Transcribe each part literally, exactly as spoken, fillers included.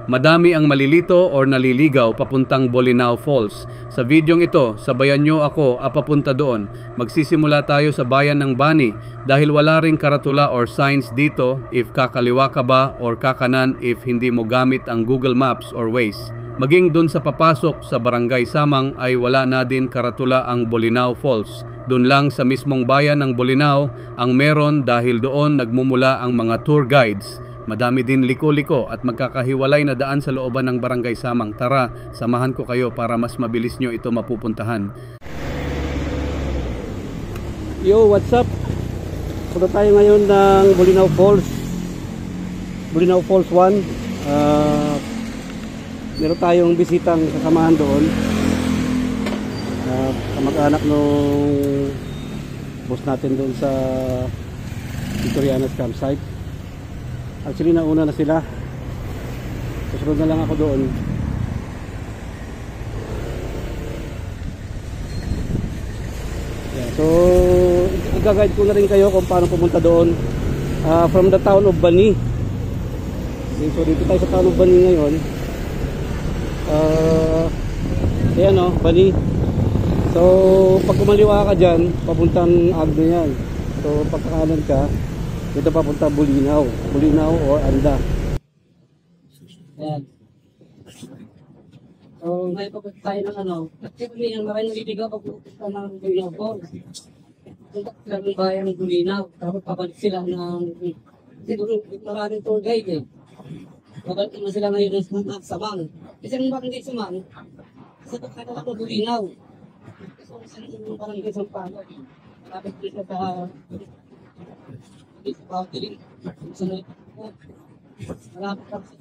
Madami ang malilito or naliligaw papuntang Bolinao Falls. Sa videong ito, sabayan nyo ako a papunta doon. Magsisimula tayo sa bayan ng Bani dahil wala ring karatula or signs dito if kakaliwa ka ba or kakanan if hindi mo gamit ang Google Maps or Waze. Maging dun sa papasok sa Barangay Samang ay wala na din karatula ang Bolinao Falls. Dun lang sa mismong bayan ng Bolinao ang meron dahil doon nagmumula ang mga tour guides. Madami din liko-liko at magkakahiwalay na daan sa looban ng Barangay Samang. Tara, samahan ko kayo para mas mabilis nyo ito mapupuntahan. Yo, what's up? Punta tayo ngayon ng Bolinao Falls. Bolinao Falls one. Ah, meron tayong bisitang kasamahan doon. Ah, kamag-anak nung boss natin doon sa Victorianas campsite. Actually, nauna na sila. Susunod na lang ako doon. Yeah, so, i-guide ko na rin kayo kung paano pumunta doon. Ah, from the town of Bani. Okay, so, dito tayo sa town of Bani ngayon. Ah, ayan o, Bani. So, pag kumaliwa ka dyan, papuntang Agno yan. So, pagkakanan ka, dito papunta Bulinaw. Bulinaw or Anda. Ayan. So, may pagkain ng ano, kasi kami yung maraming naliligaw pag pupunta ng Bulinaw Falls. Punta sila ng bayan ng Bulinaw, tapos pabalik sila ng, siguro, maraming tour guide eh. Pabalik naman sila ngayon ng Samang. Kasi ang barangay Samang, sa pagkakataon ng Bulinaw. So, sa barangay Sampalo, malapit dito sa, sa boundary. Sa, malapit lang sa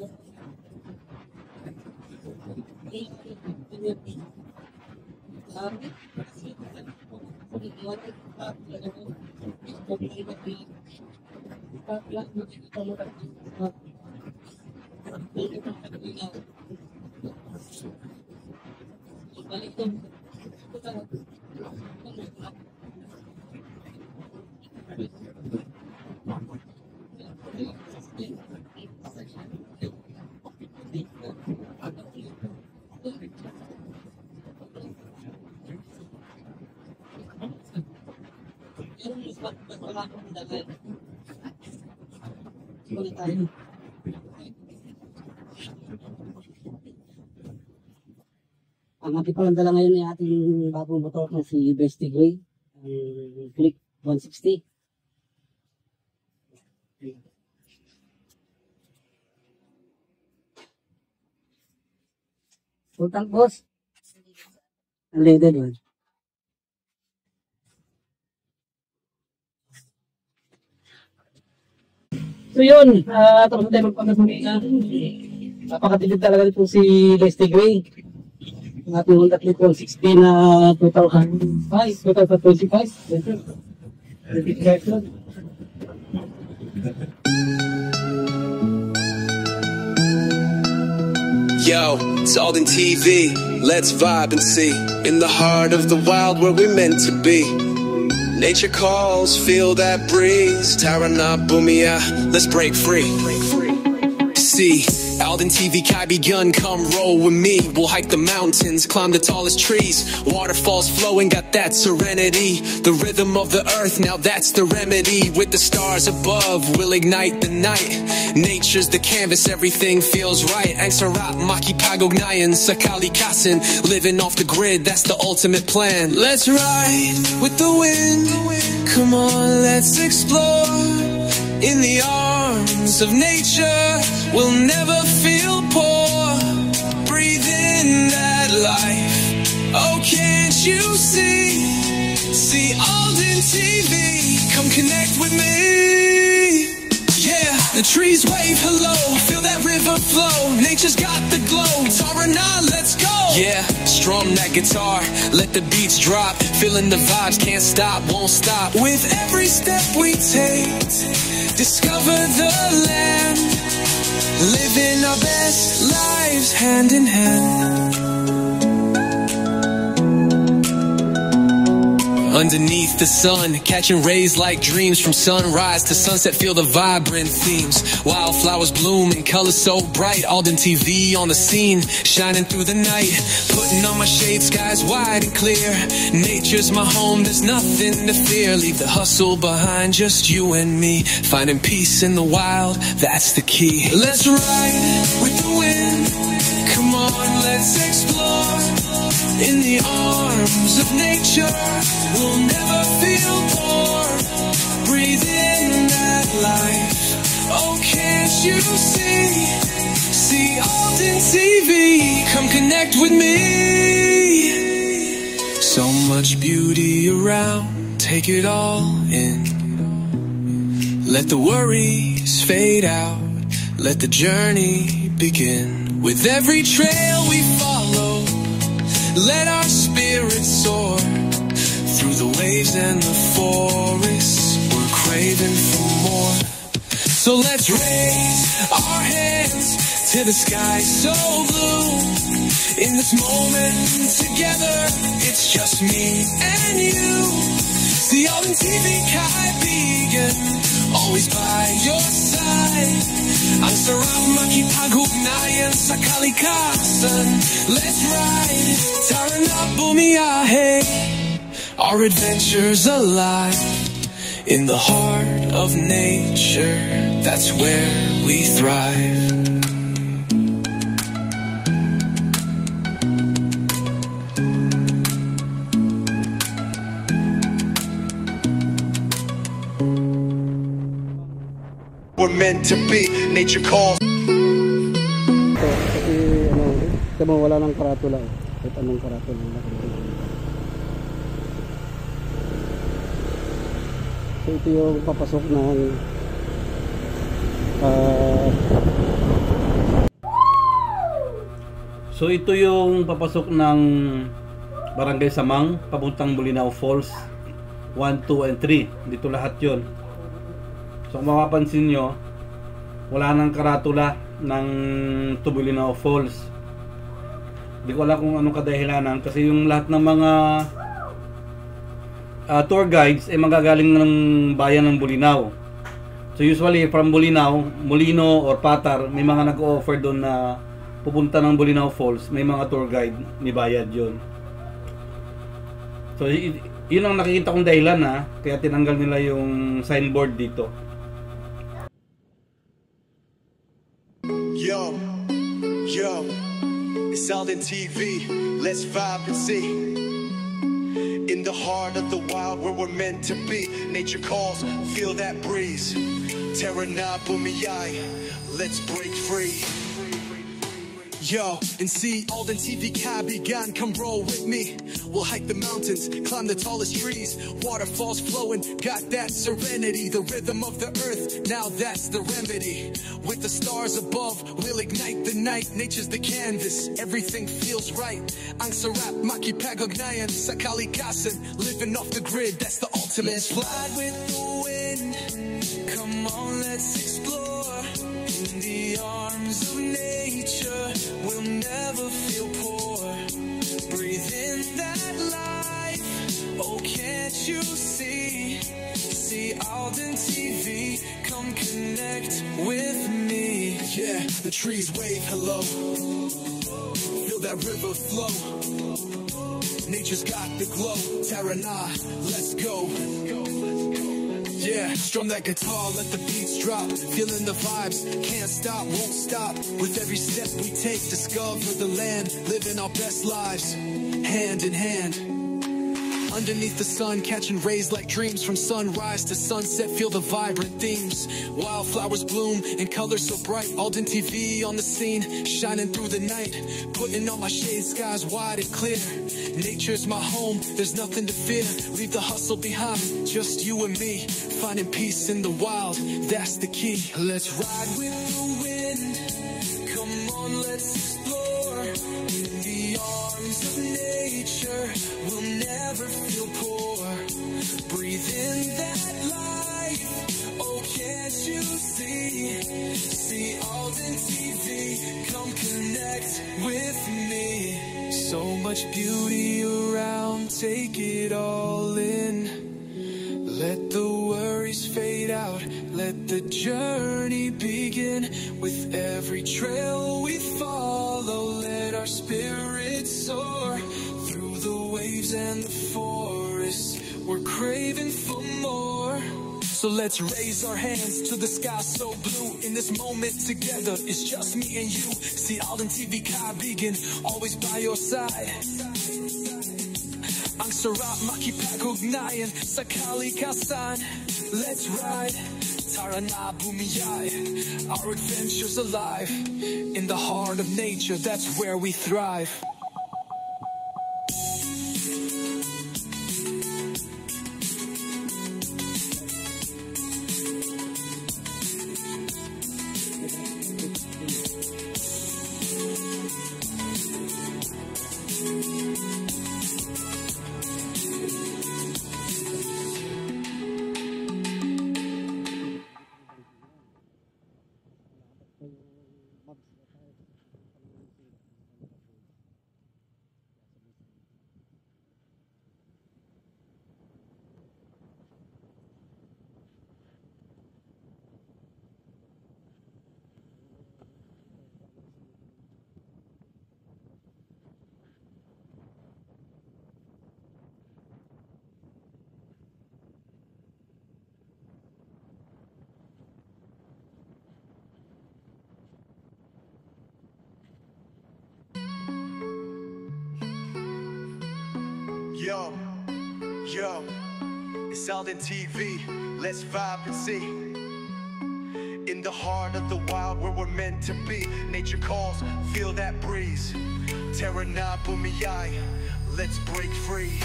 Ang ating palandala ngayon ay ating bagong motor na si Bestie Gray, ang Click one sixty. Full tank, boss. Unleaded, man. So yun, ah, tapos na tayo magpagkasalita. Napakatipid talaga po si Bestie Gray. Ang ating Honda Click one sixty na two thousand five, two thousand twenty-five. Yo, it's Alden T V. Let's vibe and see. In the heart of the wild where we're meant to be. Nature calls, feel that breeze. Tara na, bumia, let's break free. See, Alden T V kaibigan, come roll with me. We'll hike the mountains, climb the tallest trees. Waterfalls flowing, got that serenity. The rhythm of the earth, now that's the remedy. With the stars above, we'll ignite the night. Nature's the canvas, everything feels right. Ang sarap makipag-ugnayan sa kalikasan. Living off the grid, that's the ultimate plan. Let's ride with the wind. Come on, let's explore. In the arms of nature, we'll never feel poor. Breathe in that life. Oh, can't you see? See Alden T V. Come connect with me. Yeah, the trees wave hello. Feel that river flow. Nature's got the glow. Tara na, let's go. Yeah, strum that guitar. Let the beats drop. Feeling the vibes, can't stop, won't stop. With every step we take, discover the land. Living our best lives hand in hand. Underneath the sun, catching rays like dreams. From sunrise to sunset, feel the vibrant themes. Wildflowers bloom in colors so bright. Alden T V on the scene, shining through the night. Putting on my shades, skies wide and clear. Nature's my home, there's nothing to fear. Leave the hustle behind, just you and me. Finding peace in the wild, that's the key. Let's ride with the wind. Come on, let's explore. In the arms of nature, we'll never feel bored. Breathe in that life. Oh, can't you see? See Alden T V. Come connect with me. So much beauty around. Take it all in. Let the worries fade out. Let the journey begin. With every trail we follow, let our spirits soar. Through the waves and the forests, we're craving for more. So let's raise our hands to the sky so blue. In this moment together, it's just me and you. See Alden T V Kaibigan, always by your side. Ang sarap makipag-ugnayan sa kalikasan. Let's ride, tara na bumiyahe. Our adventures alive. In the heart of nature, that's where we thrive. We're meant to be, nature calls. Ito, kasi ano, ito mo, wala nang karatula eh. Kahit anong karatula na. So ito yung papasok ng, ah, So ito yung papasok ng Barangay Samang, papuntang Bolinao Falls, one, two, and three. Dito lahat yon. So kung mapapansin nyo, wala nang karatula ng to Bolinao Falls. Di ko alam kung anong kadahilanan kasi yung lahat ng mga, ah, tour guides ay manggagaling ng bayan ng Bolinao. So usually from Bolinao, Molino or Patar, may mga nag-o-offer doon na pupunta ng Bolinao Falls, may mga tour guide, may bayad yon. So y- yun ang nakikita kong dahilan, ha, kaya tinanggal nila yung signboard dito. Yo, yo, it's Alden T V. Let's vibe and see. In the heart of the wild where we're meant to be. Nature calls, feel that breeze. Tara na bumiyahe, let's break free. Yo, and see Alden T V Kaibigan, come roll with me. We'll hike the mountains, climb the tallest trees. Waterfalls flowing, got that serenity. The rhythm of the earth, now that's the remedy. With the stars above, we'll ignite the night. Nature's the canvas, everything feels right. Ang sarap makipag-ugnayan sa kalikasan. Living off the grid, that's the ultimate. Let's fly with the wind. Come on, let's explore. In the arms of nature, we'll never feel poor. Breathe in that life. Oh, can't you see? See Alden T V. Come connect with me. Yeah, the trees wave hello. Feel that river flow. Nature's got the glow. Tara na, let's go. Yeah, strum that guitar, let the beats drop. Feeling the vibes, can't stop, won't stop. With every step we take, discover the land, living our best lives, hand in hand. Underneath the sun, catching rays like dreams. From sunrise to sunset, feel the vibrant themes. Wildflowers bloom in colors so bright. Alden T V on the scene, shining through the night. Putting on my shades, skies wide and clear. Nature's my home, there's nothing to fear. Leave the hustle behind, just you and me. Finding peace in the wild, that's the key. Let's ride with the wind. Come on, let's explore. In the arms of nature, we'll never feel poor. Breathe in that life. Oh, can't you see? See Alden T V. Come connect with me. So much beauty around. Take it all in. The journey begin with every trail we follow. Let our spirits soar through the waves and the forests. We're craving for more. So let's raise our hands to the sky so blue. In this moment together, it's just me and you. Si Alden T V Kaibigan, always by your side. Ang sarap makipag-ugnayan sa kalikasan. Let's ride. Tara na bumiyay. Our adventure's alive. In the heart of nature, that's where we thrive. Yo, yo, it's Alden T V. Let's vibe and see. In the heart of the wild where we're meant to be. Nature calls, feel that breeze. Tara na bumiyay, let's break free.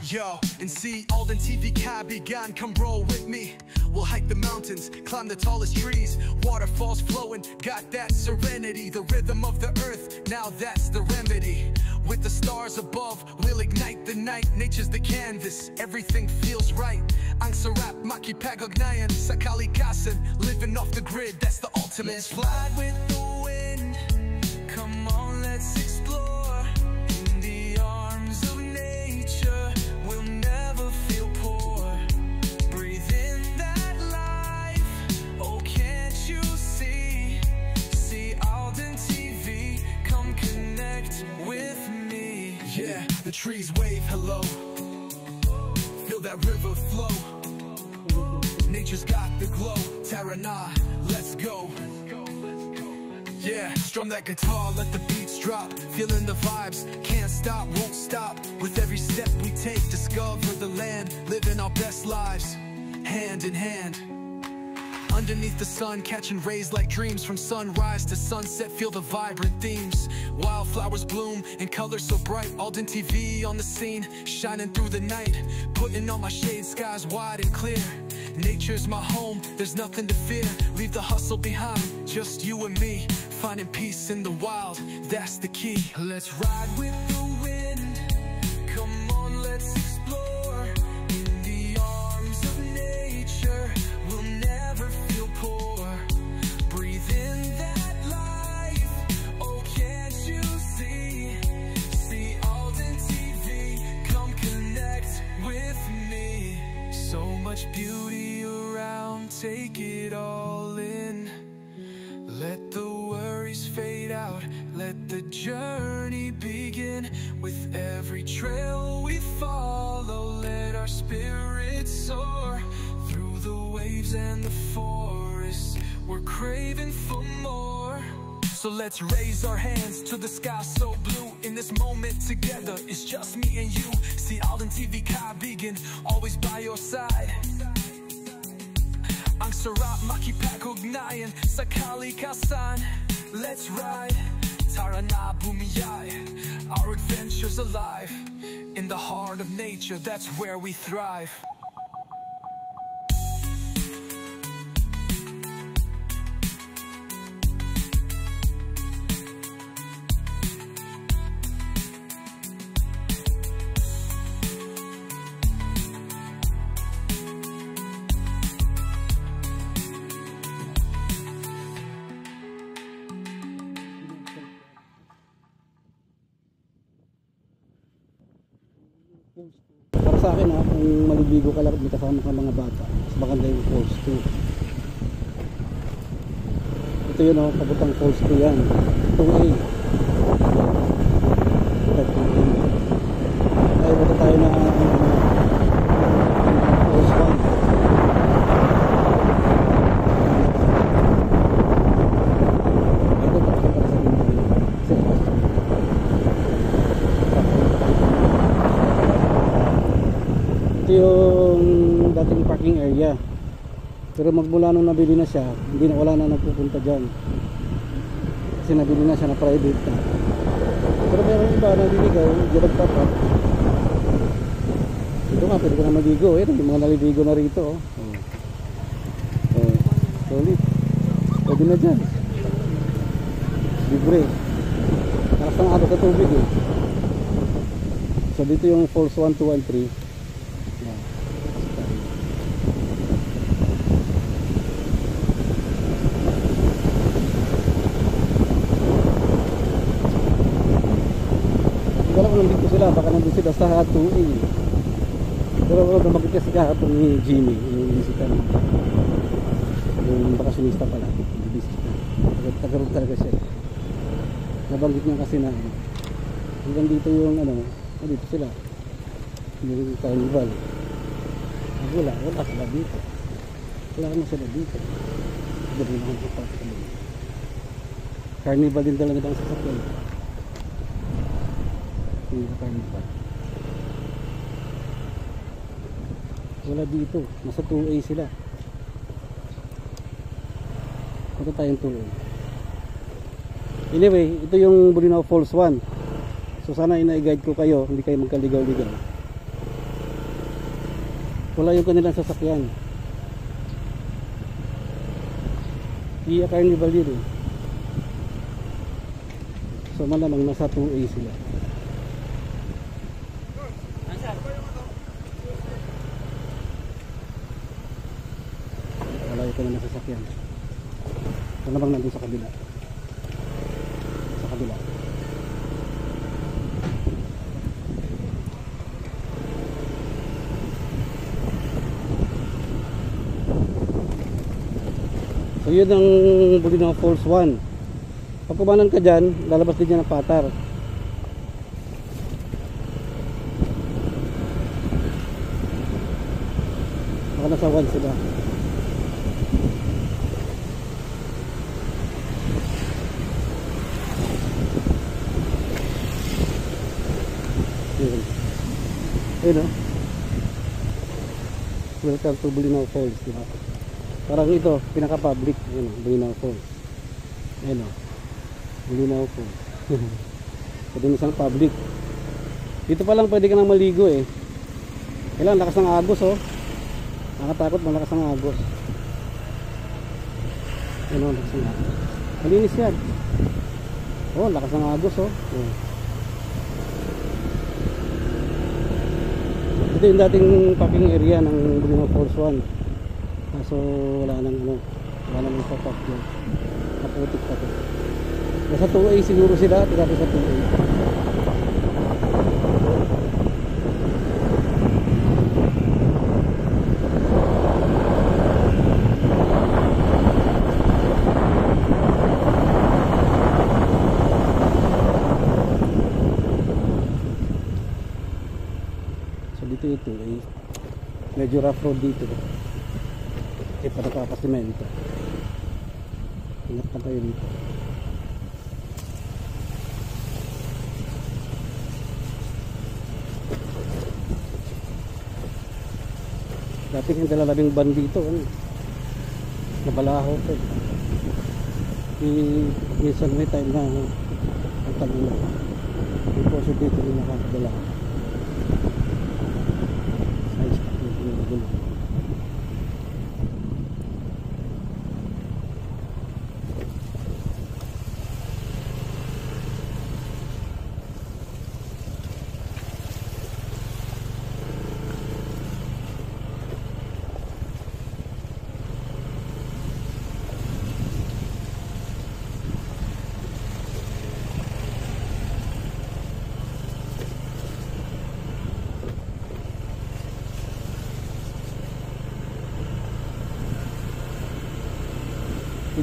Yo, and si Alden T V Kaibigan, come roll with me. We'll hike the mountains, climb the tallest trees. Waterfalls flowing, got that serenity. The rhythm of the earth, now that's the remedy. With the stars above, we'll ignite the night. Nature's the canvas, everything feels right. Ang sarap makipag-ugnayan sa kalikasan. Living off the grid, that's the ultimate. Let's fly with the wind. Come on, let's explore. In the arms of nature, we'll never feel poor. Breathe in that life. Oh, can't you see? See Alden T V. Come connect with me. Yeah, the trees wave hello. Feel that river flow. Nature's got the glow. Tara na, let's go. Yeah, strum that guitar, let the beats drop. Feeling the vibes, can't stop, won't stop. With every step we take, discover the land, living our best lives, hand in hand. Underneath the sun, catching rays like dreams. From sunrise to sunset, feel the vibrant themes. Wildflowers bloom in colors so bright. Alden T V on the scene, shining through the night. Putting on my shade, skies wide and clear. Nature's my home, there's nothing to fear. Leave the hustle behind, just you and me. Finding peace in the wild, that's the key. Let's ride with the wind. Come on, let's explore. In the arms of nature, we'll never feel poor. Breathe in that life. Oh, can't you see? See Alden T V. Come connect with me. So much beauty around, take it all in. Let the worries fade out, let the journey begin. With every trail we follow, let our spirits soar. Through the waves and the forests, we're craving for more. So let's raise our hands to the sky so blue. In this moment together, it's just me and you. Si Alden T V Kaibigan, always by your side. Ang sarap makipag-ugnayan sa kalikasan. Let's ride, tara na bumiyay. Our adventure's alive. In the heart of nature, that's where we thrive. Sa akin, ha, kung maliligo ka lang, may kasama ka mga bata, mas maganda yung falls two. Ito yun, oh, papuntang falls two yan. Two A. Ay, punta tayo na, ano, falls one. Ito, papunta sa Ito yung dating parking area. Pero magmula nung nabili na siya, hindi na, wala na nagpupunta dyan. Kasi nabili na siya, na private na. Pero meron iba naliligaw, hindi nagpapark. Ito nga, pwede ka na maligo. Ayan, yung mga naliligo na rito, oh. Oh. Oh, solid. Pwede na dyan. Libre. Lakas ng agos sa tubig, eh. So, dito yung falls one, two, and three. Yan. Hindi ko alam kung nandito sila, baka nandun sila sa two A. Pero wala naman kasi kahapon ni Jimmy, yung bisita namin. Yung bakasyonista pala, yung bisita. Taga, taga roon talaga siya. Nabanggit niya kasi na, ano, hanggang dito yung, ano, nandito sila. Yung Carnival. Ah, wala, wala sila dito. Wala naman sila dito. Hindi naman sa pati kami. Carnival din talaga ang sasakyan. Yung Carnival. Wala dito. Nasa two A sila. Punta tayong two A. Anyway, ito yung Bolinao Falls one. So, sana ina-guide ko kayo, hindi kayo magkaligaw-ligaw. Wala yung kanilang sasakyan. Iya Carnival yun, eh. So, malamang nasa two A sila. Wala yung kanilang sasakyan. Ito namang nandun sa kabila. Sa kabila. So, yun ang Bolinao Falls one. Pag kumanan ka dyan, lalabas din dyan ang patar. Baka nasa one sila. Yun. Ayun, oh. Welcome to Bolinao Falls, di ba? Parang ito, pinaka-public. Ayun, oh, Bolinao Falls. Ayun, oh. Bolinao Falls. Pwede na siyang public. Dito pa lang pwede ka nang maligo, eh. Kailangan lakas ng agos, oh. Nakakatakot, malakas ang agos. Ayun, oh, lakas ng agos. Malinis yan. Oh, lakas ng agos, oh. Oh. Ito yung dating parking area ng Bolinao Falls one. Kaso wala nang ano, wala nang nagpa-park dyan. Maputik pa to. Nasa two A siguro sila, tigati sa two A. So, dito yung two A. Medyo rough road dito. Kasi pa nakapasimento. Ingat na kayo dito. Dati yung dalalabing van dito, ano? Nabalaho to. Di, minsan may time na ang tag-ulan. Yung poso dito yung nakakadala. Ayos pa yung gulo.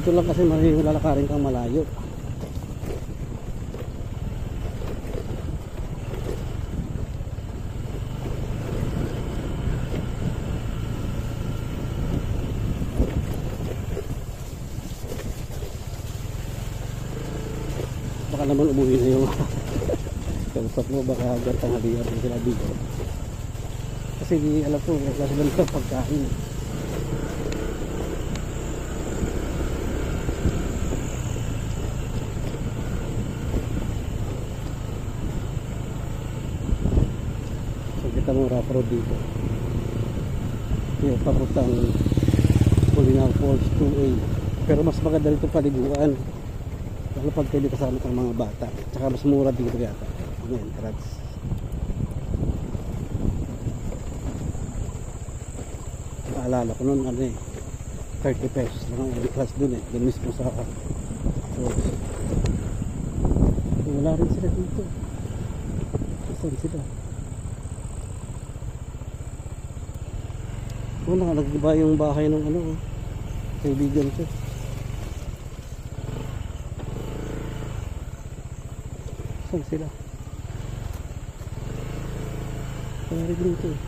Ito lang kasi may lalakarin kang malayo. Baka naman umuwi na yung kausap mo, baka hanggang tanghalian na sila dito. Kasi di alam ko, wala silang pagkain. So, kita mo rough road dito. Yung papuntang Bolinao Falls two A. Pero mas maganda dito paliguan. Lalo pag kayo kasama ng mga bata. Tsaka mas mura dito yata. Ang entrance. Naalala ko nun, ano eh, thirty pesos lang ang entrance dun eh. Dun mismo sa, so, wala rin sila dito. Saan sila? Wala, nagba yung bahay ng ano, oh, kaibigan ko. Saan sila? Wala rin dito eh.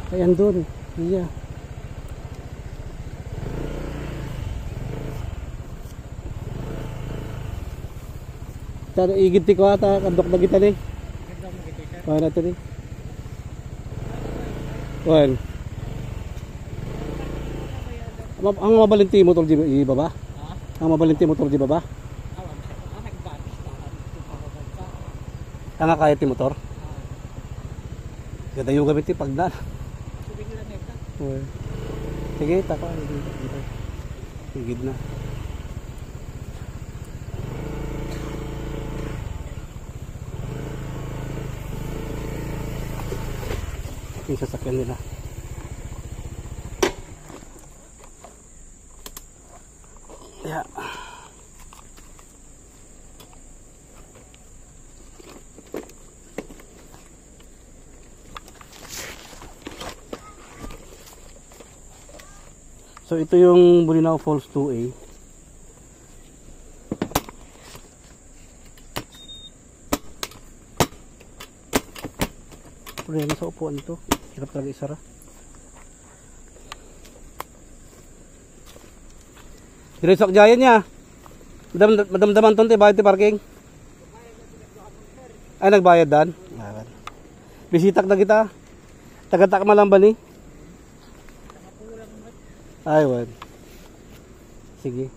Ay, andun. Iya. Tada igid ti ko ata, kandok na kita ni. Para natin eh. Well. Ma-, ang mabalinti motor di ibaba? Ha? Ang mabalinti motor di baba? Awan, sir. Ah, nagbabis na kami. Tanga kaya ti motor? Ah. Gadayo kami ti pagdan. Sige lang, eh, ta. Well. Sige, tako. Sige, tako. Igid na. Yung sasakyan nila. Yeah. So, ito yung Bolinao Falls two A. Problema sa upuan to. Hirap talaga isara. Diretso ak Giant ya. Madam-, madamdaman ton ti bayad ti parking. Ay, nagbayad dan? Ah, bisitak na kita. Taga-Tacna lang ba ni? Ay, wan. Sige.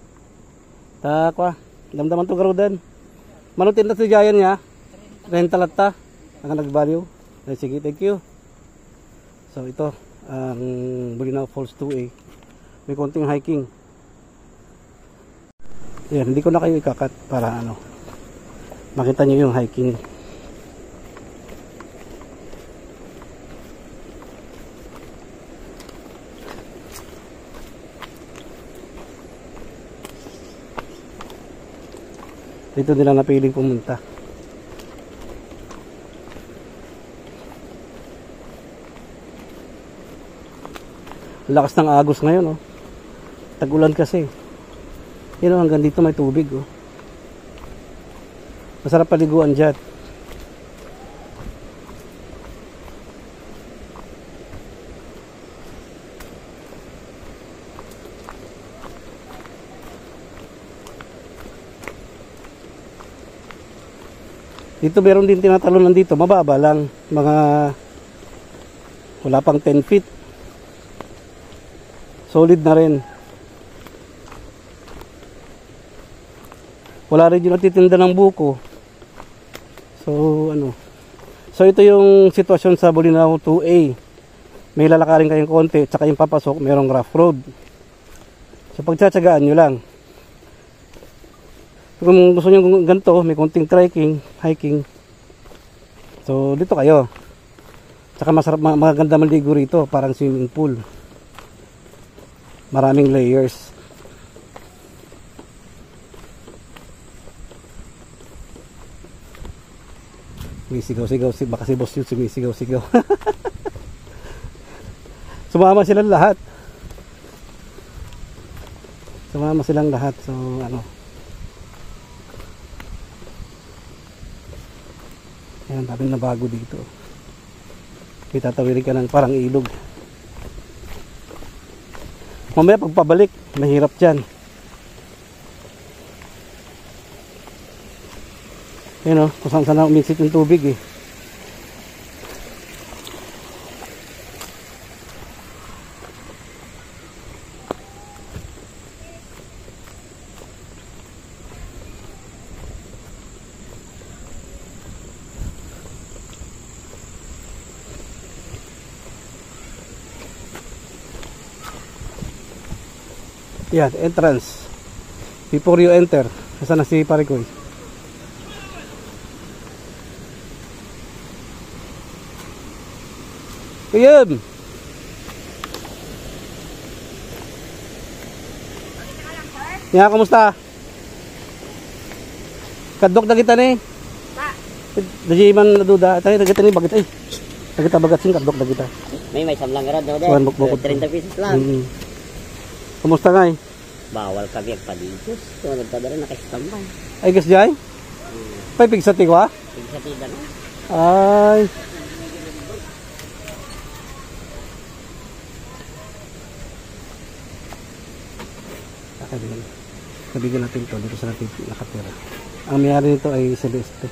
Ta, kwa. Damdaman to garudan. Mano tinda si Giant ya? Rental at ta. Ang nagbaliw. Ay, sige, thank you. So, ito, ang Bolinao Falls two A. May konting hiking. Ayan, hindi ko na kayo ikakat para ano, makita nyo yung hiking. Dito nila napiling pumunta. Lakas ng agos ngayon, oh. Tag-ulan kasi. Yun, oh, hanggang dito may tubig, oh. Masarap paliguan dyan. Dito meron din tinatalunan dito, mababa lang, mga wala pang ten feet. Solid na rin. Wala rin yung natitinda ng buko. So, ano. So, ito yung sitwasyon sa Bolinao two A. May lalakarin kayong konti, tsaka yung papasok, merong rough road. So, pagtsatsagaan nyo lang. Kung gusto nyo ganito, may konting trekking, hiking. So, dito kayo. Tsaka masarap, ma-, maganda maligo rito, parang swimming pool. Maraming layers. Sumisigaw-sigaw, si, baka si Boss yun, sumisigaw-sigaw. Sumama silang lahat. Sumama silang lahat. So, ano. Yan, daming nabago dito. May tatawirin ka ng parang ilog. Mamaya pagpabalik, mahirap dyan. Yan o, kung saan saan na umiksik yung tubig eh. Yan, entrance. Before you enter, nasa na si Pare Koy? Kuyem! Ya, kumusta? Kadwak da kita ni. Pa. Dagita man naduda. Tayo, dagita ni, bagat, ay. Dagita bagat sin, kadwak dagita. May, may samlang rod, no, de? Kuan, bukbukot. Treinta pesos lang. Mm. Kumusta ngay? Bawal kami agpaligos. So, nagkadara, nakastambay. Ay, gas jay? Mm. Pay, pigsa ti ko, ah? Pigsa ti, gano'n. Ay. Akin yan. Nabigyan natin to dito sa natin nakatira. Ang may-ari nito ay Celeste.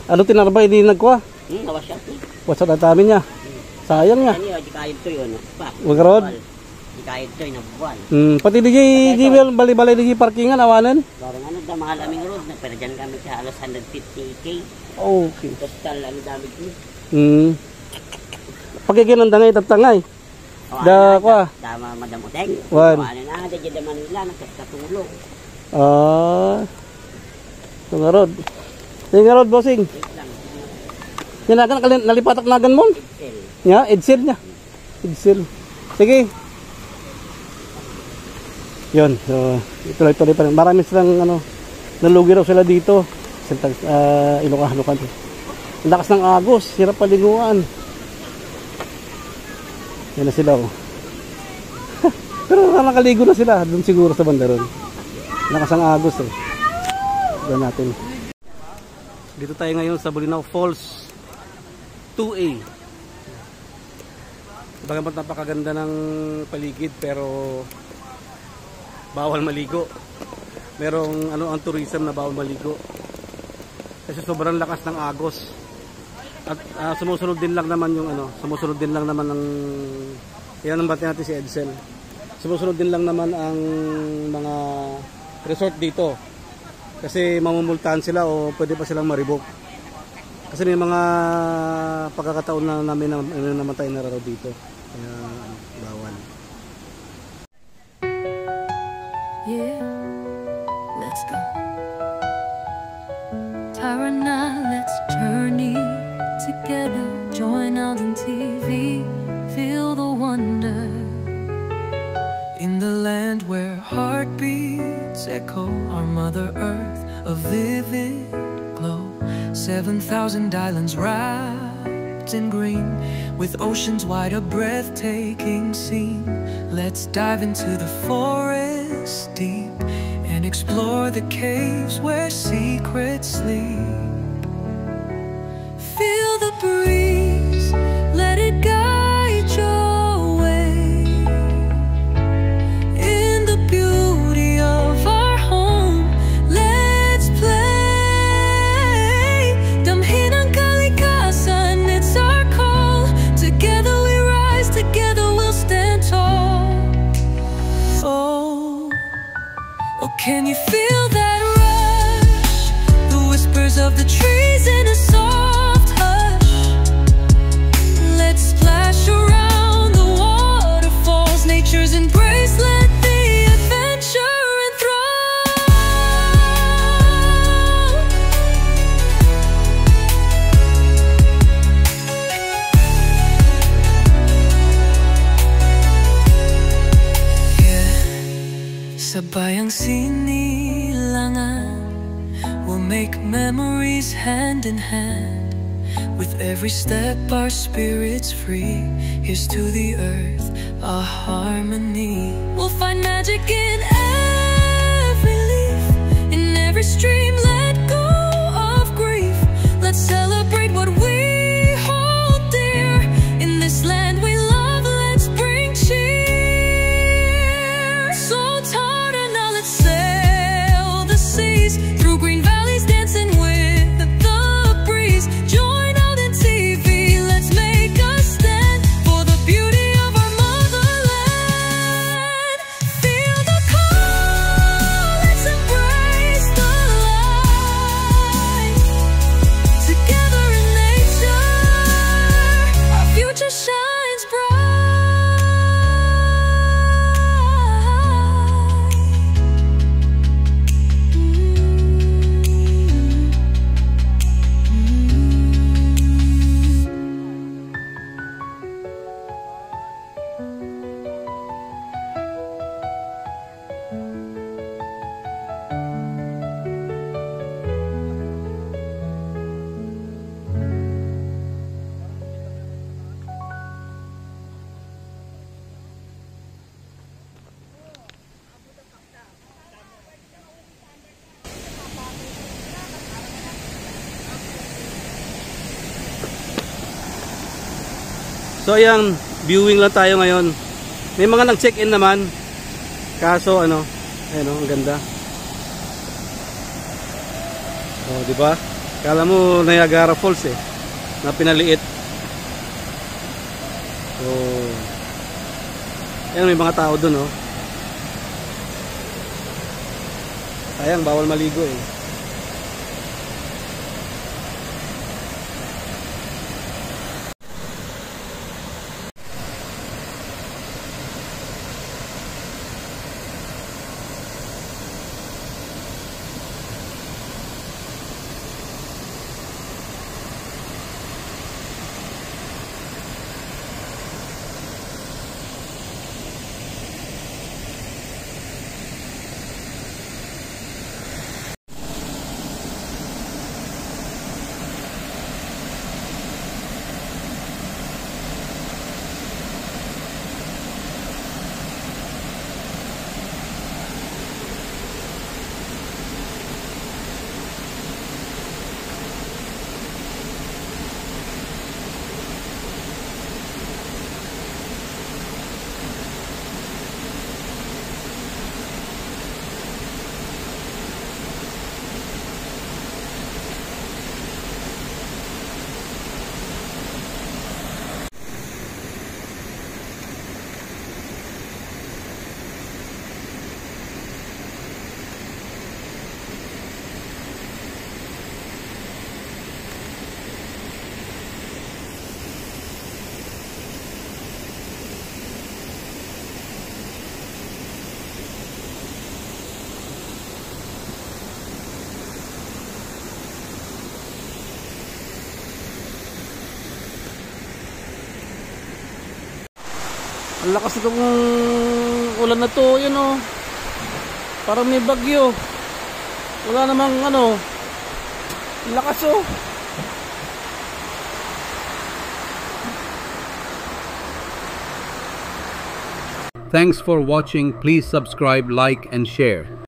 Ano tinarbay di nagkua? Hmm, nawasyat eh. What's up, dami niya? Sayang niya. Ano yun? Di kayod to yun. Pa. Wag road? Wal. Di kayod to yun, nabuan. Hmm, pati di jay, di bal-, balay-balay di jay parkingan, awanen? Barang ano, da mahal aming road. Pero dyan kami sa alas hundred fifty K. Okay. Total, ano, damage mo? Hmm. Pagkikinan da ngay, tatangay. Oh, da, ano, kwa? Da, da, ma-, Madam Odeng. Wan. Oh, ano na, da, da Manila, nagkatulong. Ah. Ito nga rod. Ito nga rod, bossing. Wait lang. Yan, nagan, kalin-, nalipatak nagan mo? Edsel. Ya, Edsel niya. Edsel. Sige. Yun, so, ituloy-tuloy pa rin. Marami silang, ano, nalugi raw sila dito. Sa, ah, Ilocos, Ilocos. Ang lakas ng agos, hirap palinguan. Yan na sila, oh. Pero nakakaligo na sila, doon siguro sa banda ron. Lakas ng agos, eh. Doon natin. Dito tayo ngayon sa Bolinao Falls two A. Bagamat napakaganda ng paligid, pero bawal maligo. Merong ano, ang tourism na bawal maligo. Kasi sobrang lakas ng agos. At, ah, sumusunod din lang naman yung ano, sumusunod din lang naman ang, yan ang bati natin si Edsel. Sumusunod din lang naman ang mga resort dito. Kasi mamumultahan sila o pwede pa silang ma-revoke. Kasi may mga pagkakataon na namin na, na namatay na raw dito. Kaya, ano, bawal. Yeah, let's go. Tara na, let's journey together. Join Alden T V, feel the wonder. In the land where heartbeats echo, our Mother Earth, a vivid glow. Seven thousand islands wrapped in green, with oceans wide, a breathtaking scene. Let's dive into the forest deep and explore the caves where secrets sleep. Feel the breeze, let it guide your way. In the beauty of our home, let's play. Damhin ang kalikasan, it's our call. Together we rise, together we'll stand tall. Oh, oh, can you feel that rush? The whispers of the trees in a soft hush. Let's splash around the waterfalls. Nature's embrace, let the adventure enthrall. Yeah. Sabay ang sinilangan, we'll make memories. Hand in hand. With every step, our spirits free. Here's to the earth, our harmony. We'll find magic in every leaf, in every stream. Let go of grief. Let's celebrate what we hold dear. In this land we love, let's bring cheer. So Tara na, let's sail the seas, through green valleys, dancing with the breeze. Join out in T V, let's make a stand for the beauty of our motherland. Feel the call, let's embrace the light. Together in nature, our future shines bright. So, ayan, viewing lang tayo ngayon. May mga nag-check-in naman. Kaso, ano, ayan, oh, ang ganda. Oh, di ba? Kala mo Niagara Falls, eh, na pinaliit. So, ayan, may mga tao dun, oh. Sayang, bawal maligo, eh. Ang lakas nitong ulan na to, yun, oh. Parang may bagyo. Wala namang ano. Ang lakas, oh. Thanks for watching. Please subscribe, like, and share.